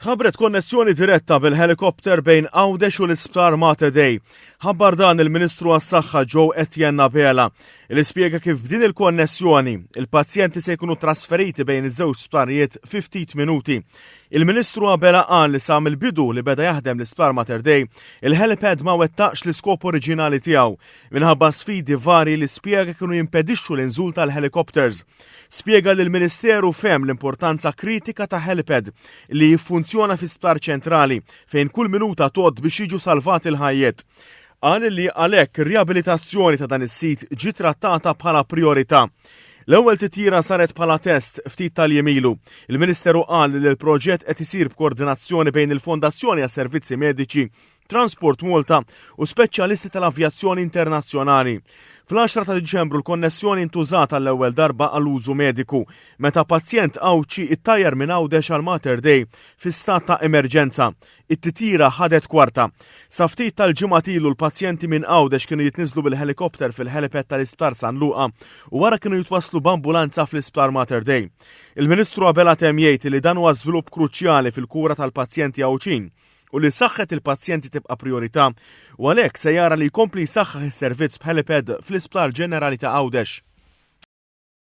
Tħabbret konnessjoni diretta bil-ħelikopter bejn Għawdex u l-Isptar Mater Dei. Ħabbar dan il-Ministru għas-Saħħa Joe Etienne Abela li spjega kif b'din il-konnessjoni il-pazjenti se jkunu trasferiti bejn iż-żewġ sptarijiet fi ftit minuti. Il-Ministru Abela qal li sa mill-bidu li beda jaħdem l-Isptar Mater Dei, il-helipad ma wettaqx l-iskop oriġinali tiegħu minħabba sfidi varji li spjega kienu jimpedixxu l-inżul tal-helikopters. Spjega li l-Ministeru fehem l-importanza kritika ta' helipad li jiffunzjona fi sptar ċentrali fejn kull minuta tgħodd biex jiġu salvati l-ħajjiet. Qal li għalhekk ir-riabilitazzjoni ta' dan is-sit ġiet trattata bħala prijorità. L-ewwel titjira saret bħala test ftit tal-jiem ilu. Il-Ministeru qal li l-proġett qed isir b'koordinazzjoni bejn il-Fondazzjoni għas-Servizzi Mediċi Transport Malta u speċjalisti tal-avjazzjoni internazzjonali. Fl-10 ta' Diċembru l-konnessjoni ntużat għall-ewwel darba għal użu mediku meta pazjent Għawdxi ittajjar minn Għawdex għal Mater Dei fi stat ta' emerġenza. It-titjira ħadet kwarta. Sa ftit tal-ġimgħat ilu l-pazjenti minn Għawdex kienu jitniżlu bil-ħelikopter fil-helipad tal-Isptar San Luqa u wara kienu jitwasslu b'ambulanza fl-Isptar Mater Dei. Il-Ministru Abela temm jgħid li dan huwa żvilupp kruċjali fil-kura tal-pazjenti Għawdxin u li saħħet il-pazjenti tibqa' prijorità u għalhekk se jara li jkompli jsaħħaħ is-servizz b'helipad fl-Isptar Ġenerali ta' Għawdex.